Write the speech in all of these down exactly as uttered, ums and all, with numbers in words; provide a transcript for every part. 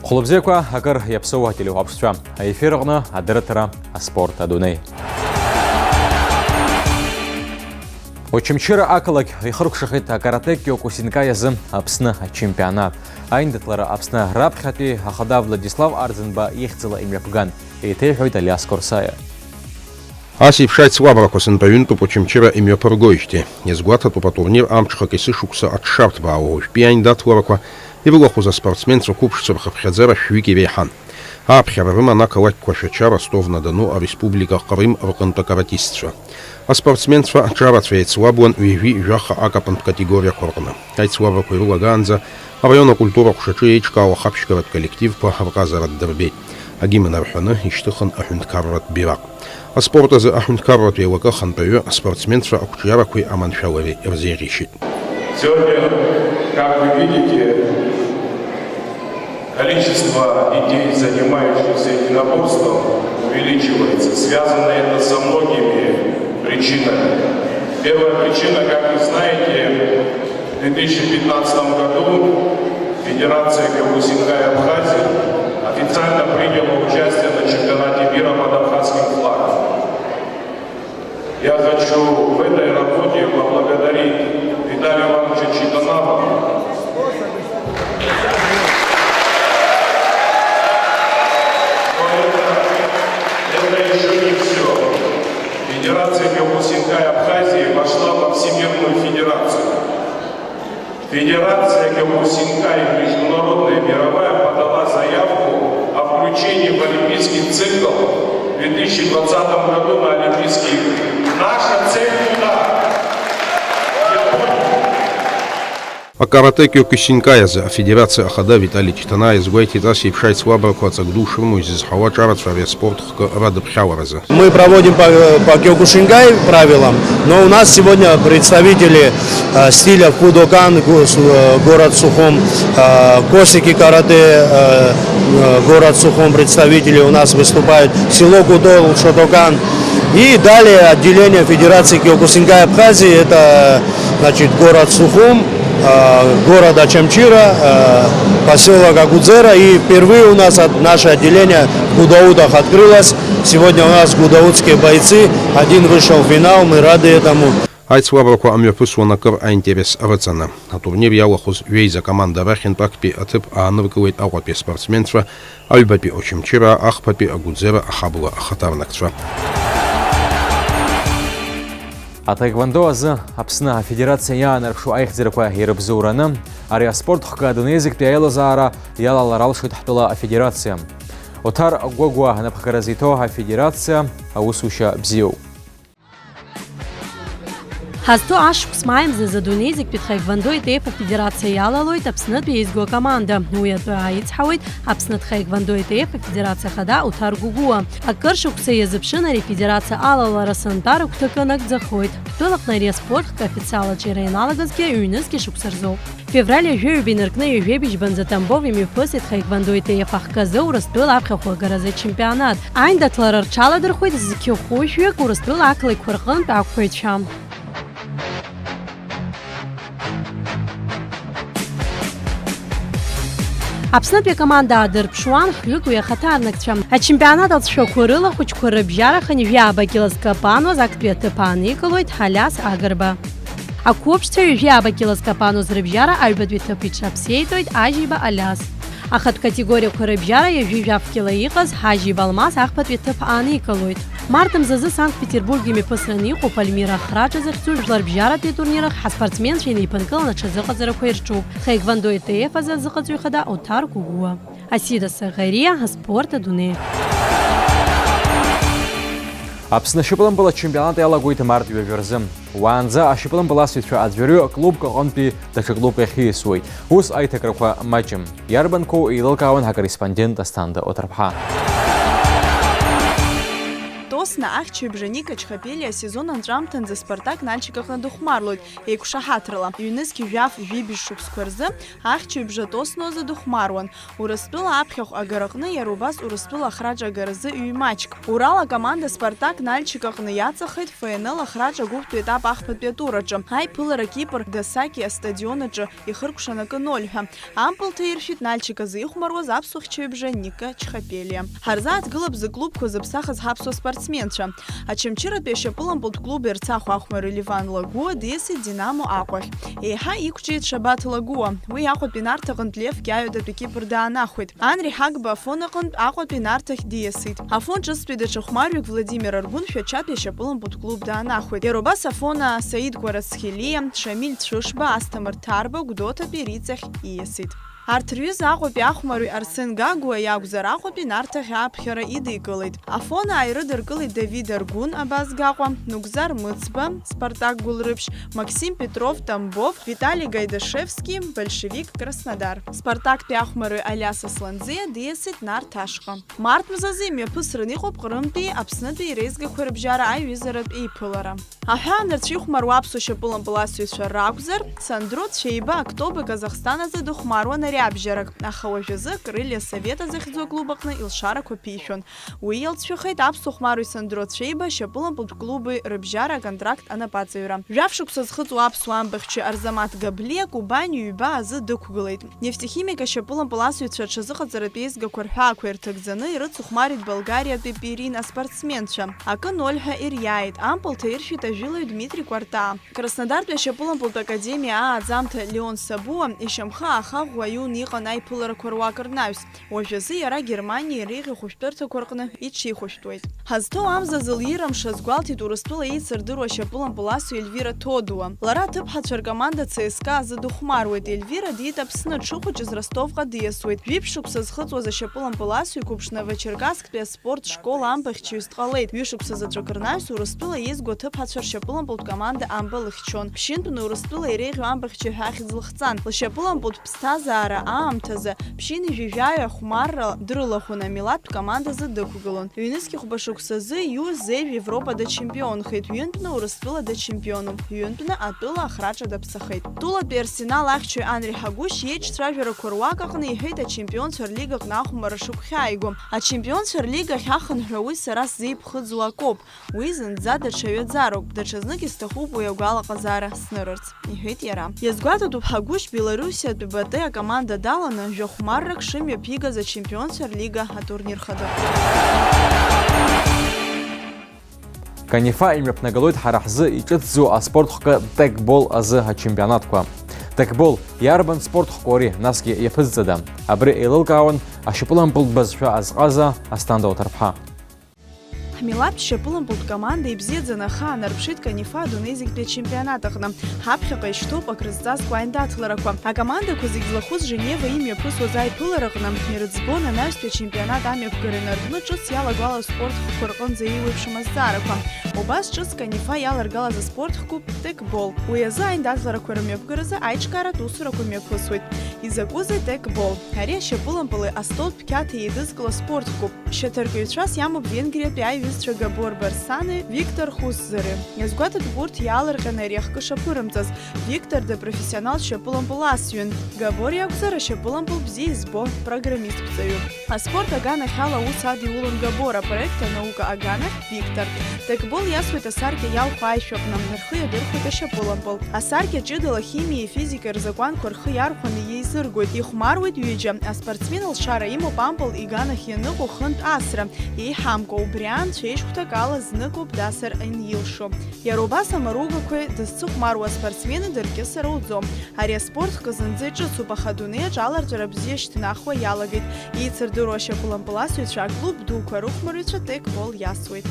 Хәлыбзиақәа, акыр иаԥсоу ателехәаԥшцәа, аефир аҟны адырраҭара аспорт адунеи. Очамчыра ақалақь ихыркәшахеит акарате киокусинкаи азы Аԥсны ачемпионат. Аиндаҭлара Аԥсны раԥхьатәи ахада Владислав Арӡынба ихьӡала имҩаԥган, еиҭеиҳәоит Алиас Корсаиа. Ас еиԥш аицлабрақәа сынтәа ҩынтәуп Очамчыра имҩаԥыргоижьҭеи. Иазгәаҭатәуп атурнир амҽхак есышықәса аҽшарҭбаауа, уажәтәи аиндаҭларақәа ирылахәыз аспортсменцәа қәыԥшцәа рхыԥхьаӡара шәҩык иреиҳан. Ааԥхьара рыман ақалақьқәа Шәача, Ростов-на-Дону, ареспублика Ҟрым рҟынтә акаратистцәа. Аспортсменцәа аҿарацәа еицлабуан ҩажәи жәаха акапантә категориақәа рҟны. Аицлабрақәа ирылагаанӡа араион акультура аҟәшаҿы еиҿкаау ахаԥшьгаратә коллективқәа рҟазара ддырбеит. Агимн арҳәаны ишьҭыхын аҳәынҭқарратә бираҟ. Аспорт азы аҳәынҭқарратә еилакы ахантәаҩы аспортсменцәа ақәҿиарақәеи аманшәалареи рзеиӷьеишьеит. Сегодня, как вы видите, количество детей, занимающихся единоборством, увеличивается. Связано это со многими причинами. Первая причина, как вы знаете, в две тысячи пятнадцатом году Федерация Киокусинкай Абхазии официально приняла участие на чемпионате мира под абхазским флагом. Я хочу в этой работе поблагодарить Виталия Ивановича Читанава. Но это, это еще не все. Федерация Киокусинкай Абхазии вошла во Всемирную федерацию. Федерация Киокусинкай международная мировая подала заявку о включении в Олимпийский цикл в две тысячи двадцатом году на Олимпийские игры. Наша цель туда. Япония. Акарате киокусинкай азы афедерациа ахада Витали Читанаа иазгәеиҭеит, ас еиԥш аицлабрақәа аҵак ду шрымоу изызҳауа аҿарацәа ари аспорт хкы радыԥхьаларазы. Мы проводим по, по киокушинкай правилам, но у нас сегодня представители, э, стиля Кудокан, го-, с-, э, город Сухум, э, Косики карате, э, э, город Сухум, представители у нас выступают, село Кудол, Шотокан. И далее отделение Федерации киокушинкай Абхазии, это, значит, город Сухум, э, город Очамчира, э, поселок Агудзера. И впервые у нас от-, наше отделение в Гудаутах открылось. Сегодня у нас гудаутские бойцы, один вышел в финал, мы рады этому. Аицлабрақәа амҩаԥысуан акыр аинтерес рыҵаны. Атурнир иалахәыз ҩеиза команда рахьынтә актәи аҭыԥ ааныркылеит Аҟәатәи аспортсменцәа, аҩбатәи Очамчыра, ахԥатәи Агәыӡера, ахабла ахаҭарнакцәа. Атаеквондо азы Аԥсны Афедерациа иаанарԥшуа аихьӡарақәа ирыбзоураны, ари аспорт хкы адунеизегьтәи аилазаара иалалар алшоит ҳтәыла афедерациа. Оҭар Гәагәа анапхгара зиҭо афедерациа аусушьа бзиоуп. Ҳазҭо ашықәс маи мзазы адунеи зегьтәи тхаеквондо ТФ афедерациа иалалоит Аԥснытәи еизго акоманда. Уи атәы ааицҳауеит Аԥсны тхаеквондо ТФ афедерациа ахада Уҭар Гәыгәуа. Акыр шықәса иазыԥшын ари афедерациа алалара сынтәа рыгәҭакы нагӡахоит. Ҳтәылаҟны ари аспорт хкы официал аҿиара ианалагазгьы ҩнызқьи шықәса рзоуп. Февраль ҩажәи ҩба инаркны ҩажәи бжьба нӡа Тамбов имҩаԥысит тхаеквондо ТФ ахкы азы Урыстәыла аԥхьахәы агаразы ачемпионат. Аиндаҭлара рҽаладырхәит зқьы хәышәҩык Урыстәыла ақалақьқәа рҟынтә ақәҳәаҩцәа. Аԥснытәи акоманда аадырԥшуан хҩык уи ахаҭарнакцәа. Ачемпионат алҵшәақәа рыла ахәыҷқәа рыбжьара хынҩажәи ааба кьыла зкапануаз актәи аҭыԥ ааникылоит Алиас Агрба. Ақәыԥшцәа ҩажәи ааба кьыла зкапануаз рыбжьара аҩбатәи ҭыԥ иҽаԥсеитәуеит Ажьиба Алиас. Ахатә категориақәа рыбжьара ҩажәи жәаф кьыла иҟаз Ҳажьиба Алмас ахԥатәи аҭыԥ ааникылоит. Март мзазы Санкт-Петербург имҩаԥысраны иҟоу Пальмира Ахраҿа захьӡу жәларбжьаратәи атурнир ахь ҳаспортсменцәа инеиԥынкыланы аҽазыҟаҵарақәа ирҿуп. Тхаеквондо ТФ азы азыҟаҵаҩ хада Уҭар Гәыгәуа. Асида Саӷариа, аспорт адунеи. Аԥсны ашьапылампыл ачемпионат иалагоит март ҩажәа рзы. Уаанӡа ашьапылампыл асыҩцәа аӡәырҩы клубк аҟынтәи даҽа клубк ахь ииасуеит. Ус аиҭакрақәа маҷым. Иарбанқәоу еилылкаауан ҳакорреспондент Асҭанда Оҭарԥҳа. Тос Аԥсны ахьчаҩыбжа Ника Чхапелиа асезон анҵәамҭанӡа Спартак Нальчик аҟны дыхәмарлоит, еиқәшаҳаҭрала. Ҩнызқь жәаф жәибжь шықәсқәа рзы ахьчаҩыбжа Тосноазы дыхәмаруан. Урыстәыла аԥхьахә агараҟны иара убас Урыстәыла ахраҿы агаразы ҩ-маҷк. Урал акоманда Спартак Нальчик аҟны иаҵахеит Ф Н Л ахраҿы агәыԥтәи етап ахԥатәи атураҿы. Аиԥылара Кипр Дасаки астадион аҿы ихыркәшан акы ноль ҳәа. Ампыл ҭаиршәит Нальчик азы ихәмаруаз аԥсуа хьчаҩыбжа Ника Чхапелиа. Ҳарзааҭгылап зыклубқәа зыԥсахыз ҳаԥсуа спортсменцәа. Очамчыратәи ашьапылампылтә клуб Ерцахә ахәмарҩы Леван Лагәуа диасит Динамо Аҟәахь. Еиҳа иқәҿиеит Шабаҭ Лагәуа. Уи Аҟәатәи Нарҭаҟынтә Лев Кьаҩ адәатәи Кипр даанахәеит. Анри Ҳагба Афон аҟынтә Аҟәатәи Нарҭахь диасит. Афон ҿыцтәи даҽа хәмарҩык Владимир Аргәын Шәачатәи ашьапылампылтә клуб даанахәеит. Иара убас Афона Саид Кәарацхелиа, Шамиль Цәышба, Асҭамыр Ҭарба Гәдоуҭатәи Риҵахь ииасит. Арҭ рҩыза Аҟәатәи ахәмарҩы Арсен Гагәуа иакәзар, Аҟәатәи Нарҭахь ааԥхьара идикылеит. Афона ааирыдыркылеит Давид Аргәын, Абаз Гаҟәа, Нугзар Мыцба, Спартак Гәылрыԥшь, Максим Петров, Тамбов, Витали Гайдашевски, Большевик, Краснодар. Спартактәи ахәмарҩы Алиас Асланӡиа диасит Нарҭ ашҟа. Март мзазы имҩаԥысран иҟоуп Ҟрымтәи Аԥснытәи иреизгақәа рыбжьара аиҩызаратә еиԥылара. Аҳәаанырцә ихәмаруа аԥсуа шьапылампыл асыҩцәа ракәзар, Сандро Цәеиба Актобе Казахстан азы дыхәмаруан ариабжьарак, аха уажәазы Крылья Совета захьӡу аклуб аҟны илшарақәа ԥишәон. Уи иалҵшәахеит аԥсуа хәмарҩ Сандро Цәеиба ашьапылампылтә клуби рыбжьара аконтракт анапаҵаҩра. Жәаф шықәса зхыҵуа аԥсуа амбахьчаҩ Арзамаҭ Габлиа Кубань ҩба азы дықәгылеит. Нефтехимик ашьапылампыл асыҩцәа аҽазыҟаҵаратә еизгақәа рҳәаақәа ирҭагӡаны ирыцыхәмарит Болгариатәи Пирин аспортсменцәа. Акы ноль ҳәа ириааит, ампыл ҭаиршәит ажәылаҩ Дмитри Кәартаа. Краснодартәи ашьапылампылтә академиа ааӡамҭа Леон Сабуа ишьамхы ааха ӷәӷәа аиуны иҟан аиԥыларақәа руак рнаҩс. Уажәазы иара Германиа иреиӷьу ахәышәтәырҭақәа рҟны иҽихәышәтәуеит. Ҳазҭоу амза зылира мшаз гәалҭеит Урыстәыла еицырдыруа ашьапылампыл асҩы Ельвира Ҭодуа. Лара аҭыԥҳацәа ркоманда Ц С К А азы дыхәмаруеит. Ельвира диит Аԥсны, дшыхәыҷыз Ростовҟа диасуеит. Жәиԥшь шықәса зхыҵуаз ашьапылампыл асҩы қәыԥш Новочеркасктәи аспорт школ амбахьчаҩыс дҟалеит. Ҩышықәса заҵәык рнаҩс Урыстәыла еизгоу аҭыԥҳацәа ршьапылампылтә команда амба лыхьчон. Ԥшьынтәны Урыстәыла иреиӷьу амбахьчаҩ ҳәа ахьӡ лыхҵан. Лшьапылампылтә ԥсҭазаара аамҭазы ԥшьынҩажәи жәаҩа ахәмарра дрылахәын, амилаҭтә командазы дықәгылон. Ҩнызқь хәба шықәсазы иу зеижә Европа дачемпионхеит, ҩынтәны Урыстәыла дачемпионуп, ҩынтәны атәыла ахраҿа даԥсахеит. Тулатәи Арсенал ахьчаҩ Анри Ҳагәышь иеиҿцәажәарақәа руак аҟны иҳәеит, ачемпионцәа рлигаҟны ахәмарра шыгәхьааиго. Ачемпионцәа рлигахь ахынҳәра уи сара сзеиԥхыӡуа акоуп. Уи зынӡа даҽа ҩаӡароуп, даҽазнык исҭахуп уи агәалаҟазаара снырырц, иҳәеит иара. Иазгәаҭатәуп, Ҳагәышь Белоруссиатәи Батэ акоманда даланы, жәахәмаррак шымҩаԥигаз ачемпионцәа рлига атурнир хадақәа. Канифа имҩаԥнагалоит ҳара ҳзы иҿыцӡоу аспорт хкы текбол азы ачемпионатқәа. Текбол, иарбан спорт хкоу ари, насгьы иаԥызҵада? Абри еилылкаауан ашьапылампылтә бызшәа азҟаза Асҭанда Уҭарԥҳа. Ҳмилаҭтә шьапылампылтә команда ибзиаӡаны ахы аанарԥшит Канифа адунеи зегьтәи ачемпионат аҟны. Ҳаԥхьаҟа ишьҭоуп акрызҵазкуа аиндаҭларақәа. Акомандақәа зегь злахәыз Женева имҩаԥысуаз аиԥылараҟны ирыӡбон анаҩстәи ачемпионат амҩаԥгара инаркны ҿыц иалагәалаз спорт хкқәа рҟынӡа еиуеиԥшым азҵаарақәа. Убас ҿыц Канифа иаларгалаз аспорт хкуп текбол. Уи азы аиндаҭларақәа рымҩаԥгаразы аиҿкааратә усурақәа мҩаԥысуеит. Изакәызеи текбол? Ари ашьапылампыли астолтә қьаҭи еидызкыло спорт хкуп. Шьаҭаркыҩцәас иамоуп Венгриатәи аиҩызцәа Габор Барсани Виктор Хусзери. Иазгәаҭатәуп урҭ иаалырҟьаны ари ахкы шаԥырымҵаз. Виктор дыпрофессионал шьапылампыл асҩын. Габор иакәзар, ашьапылампыл бзиа избо программистқәҵаҩуп. Аспорт аганахь ала аус адиулон Габор, апроект анаука аганахь Виктор. Текбол иасуеит асаркьа иалху аишәаҟны, рхы иадырхәоит ашьапылампыл. Асаркьа ҷыдала ахимиеи афизикеи рзакәанқәа рхы иархәаны иеизыргоит, ихәмаруеит ҩыџьа. Аспортсмен лшара имоуп ампыл иганахь ианыҟоу хынтә асра, еиҳамкәа, убри анцәа ишьхәҭак ала зныкоуп дасыр анилшо. Иара убас амаругақәеи дызцыхәмаруа аспортсмени дыркьысыр ауӡом. Ари аспорт хкы зынӡа иҿыцуп, аха адунеи аҿы аларҵәара бзиа шьҭнахуа иалагеит. Еицырдыруа ашьапылампыласҩцәа аклуб дуқәа рыхәмарҩцәа текбол иасуеит.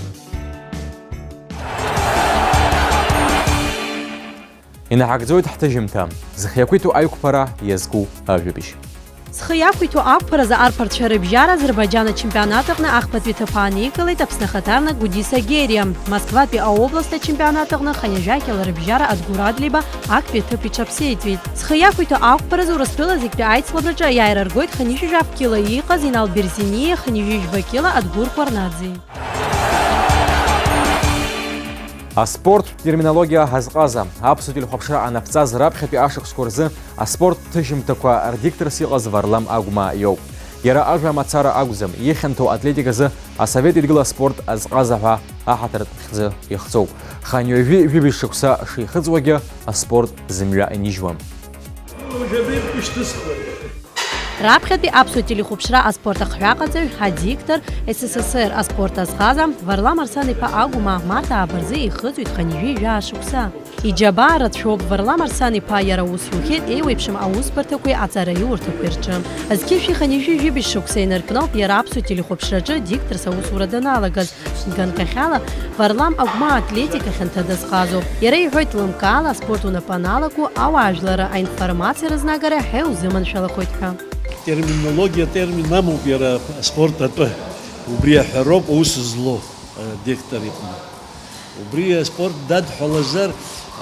Инаҳагӡоит ҳҭыжьымҭа, зхы иақәиҭу аиқәԥара иазку ажәабжь. Зхы иақәиҭу ақәԥаразы арԥарцәа рыбжьара Азербаиџьан ачемпионат аҟны ахԥатәи ҭыԥ ааникылеит Аԥсны ахаҭарнак Гудиса Гериа, Москватәи аобласть ачемпионат аҟны хынҩажәа кило рыбжьара Адгур Адлиба актәи аҭыԥ иҽаԥсеитәит. Зхы иақәиҭу ақәԥаразы Урыстәыла зегьтәи аицлабраҿы аиааира ргоит хынҩажәи жәаф кило иҟаз Инал Берзиниеи хынҩажәи жәба кило Адгур Кәарнаӡеи. Аспорттә терминологиа ҳазҟаза, аԥсуа телехәаԥшра анаԥҵаз раԥхьатәи ашықәсқәа рзы аспорт ҭыжьымҭақәа рдикторс иҟаз Варлам Агәмаа иоуп. Иара ажәа мацара акәӡам, ихьанҭоу атлетиказы асовет еидгыла аспорт азҟаза ҳәа аҳаҭыртә хьӡы ихҵоуп. Ханҩажәи жәибжь шықәса шихыҵуагьы аспорт зымҩа инижьуам. Раԥхьатәи аԥсуа телехәаԥшра аспорт ахҳәааҟаҵаҩ, адиктор, С С С Р аспорт азҟаза Варлам Арсан-иԥа Агәмаа март ааба рзы ихыҵуеит хынҩажәи жәаа шықәса. Иџьабаа рацәоуп Варлам Арсан-иԥа иара ус иухьеит еиуеиԥшым аусбарҭақәеи аҵараиурҭақәеи рҿы. Зқьышәи хынҩажәи жәибжь шықәса инаркноуп иара аԥсуа телехәаԥшраҿы дикторс аусура даналагаз. Ганкахьала, Варлам Агәмаа атлетика хьанҭа дазҟазоуп. Иара иҳәоит, лымкаала аспорт унапы аналаку, ауаажәларра аинформациа рызнагара ҳәа иузыманшәалахоит ҳәа. Терминологиа термин амоуп иара аспорт атәы. Убри аҳәароуп аус злоу, э, диктор иҟны. Убри аспорт дадҳәалазар,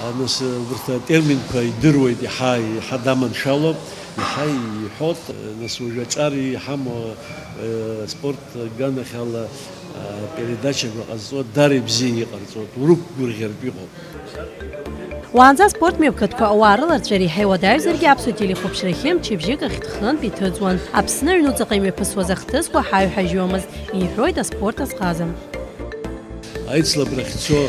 а, нас, убарҭ атерминқәа идыруеит, иаҳа, иаҳа даманшәалоуп, иаҳа иҳәоит, нас уажә аҿар иҳамоу, э, спорт аганахьала, а, передачақәа ҟазҵо, дара ибзианы иҟарҵоит, урықәгәырӷьартә иҟоуп. Уаанӡа аспорт мҩаԥгатәқәа ауаа рыларҵәара иаҳа иуадаҩзаргьы аԥсуа телехәаԥшрахьы мчыбжьык ахь ҭхынтә иҭыҵуан. Аԥсны аҩнуҵаҟа имҩаԥысуаз ахҭысқәа ҳаҩҳажьуамызт, иҳәоит аспорт азҟаза. Аицлабрахь цо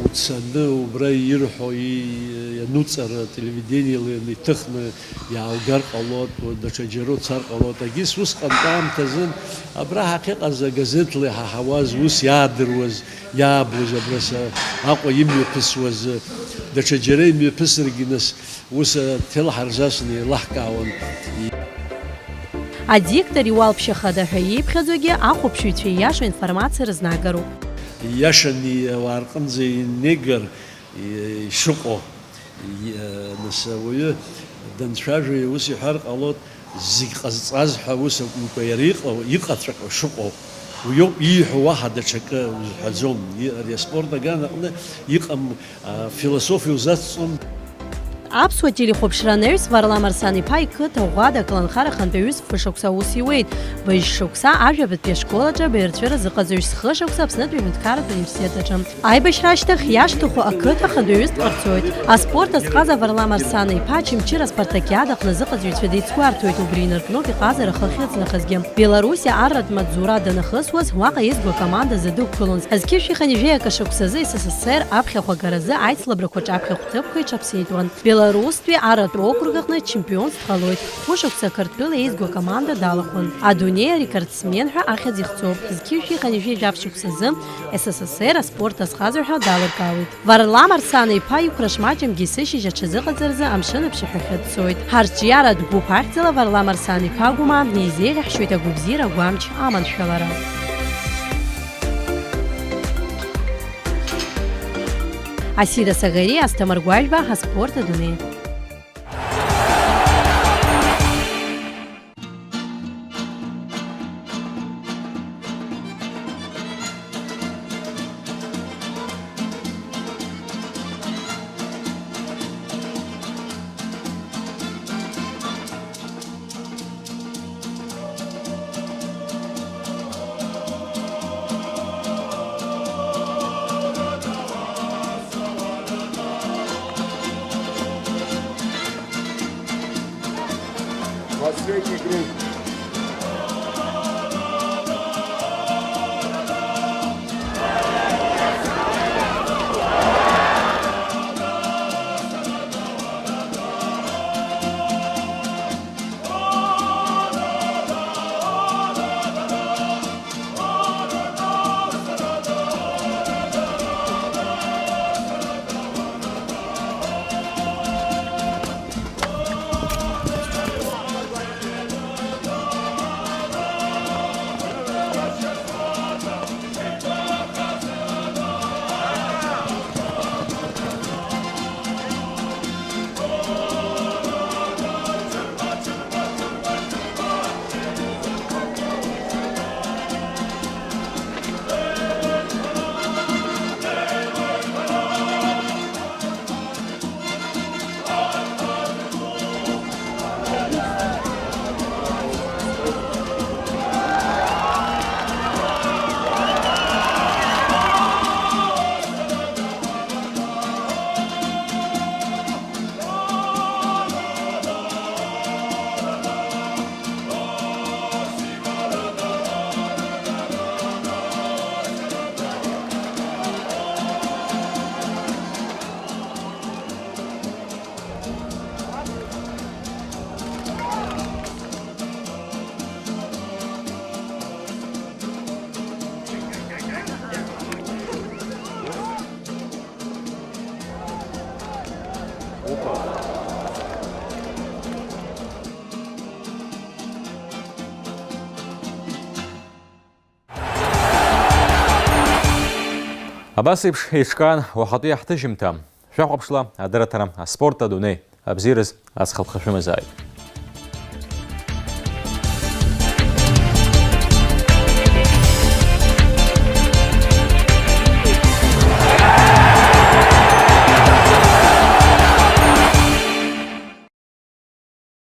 уцаны, убра ирҳәо, и-, иануҵара, телевидениела ианиҭыхны иааугар ҟалоит, даҽаџьара уцар ҟалоит. Егьыс усҟантәи аамҭазын абра ҳахьыҟаз, агазеҭла иҳаҳауаз, ус иаадыруаз, иаабоз, абра са Аҟәа имҩаԥысуаз, даҽаџьара имҩаԥысыргьы, нас, ус аҭел ҳарзасны еилаҳкаауан. Адиктор иуалԥшьа хада ҳәа ииԥхьаӡогьы ахәаԥшыҩцәа ииашоу информациа рызнагароуп. Ииашаны ауаа рҟынӡа инеигар, и-, ишыҟоу, и-, нас, ауаҩы данцәажәо ус иҳәар ҟалоит, зегь ҟазҵаз ҳәа ус акәымкәа, иара иҟоу, иҟаҵәҟьоу шыҟоу, уиоуп ииҳәо, уаҳа даҽакы узҳәаӡом. И-, ари аспорт аган аҟны иҟам, а, философиа узацҵом. Аԥсуа телехәаԥшра анаҩс Варлам Арсан-иԥа иқыҭа ӷәӷәада аколнхара ахантәаҩыс фышықәса аус иуеит. Быжь шықәса ажәабатәи ашкол аҿы абаҩрҵәыра азыҟаҵаҩыс, хышықәса Аԥснытәи аҳәынҭқарратә университет аҿы. Аибашьра ашьҭахь иашьҭаху ақыҭа ахантәаҩыс дҟарҵоит. Аспорт азҟаза Варлам Арсан-иԥа Очамчыра аспартакиада аҟны азыҟаҵаҩцәа деицгәарҭоит, убри инаркноуп иҟазара ахы ахьыҵнахызгьы. Белоруссиа арратә маҵзура данахысуаз, уаҟа еизго акоманда азы дықәгылон. Зқьышәи хынҩажәи акы шықәсазы С С С Р аԥхьахә агаразы аицлабрақәа рҿаԥхьа ахәҭыԥқәа иҽаԥсеитәуан. Белорусситәи арратә округ аҟны чемпионс дҟалоит. Хәышықәса Қырҭтәыла еизго акоманда далахәын. Адунеи арекордсмен ҳәа ахьӡ ихҵоуп. Зқьышәи хынҩажәи жәаф шықәсазы С С С Р аспорт азҟаза ҳәа далыркаауеит. Варлам Арсан-иԥа иқәра шмаҷымкгьы есышьыжь аҽазыҟаҵаразы амшын аԥшаҳәахьы дцоит. Ҳарҿиаратә гәыԥ ахьӡала Варлам Арсан-иԥа Агәмаа изеиӷьаҳшьоит агәабзиара агәамч аманшәалара. Асида Сагариа, Асҭамыр Гәажәба, Аспорт адунеи. Последний круг. Абас еиԥш еиҿкаан уахатәи ҳҭыжьымҭа. Шәахәаԥшла адырраҭара аспорт адунеи. Абзиараз аҵх алԥха шәымазааит.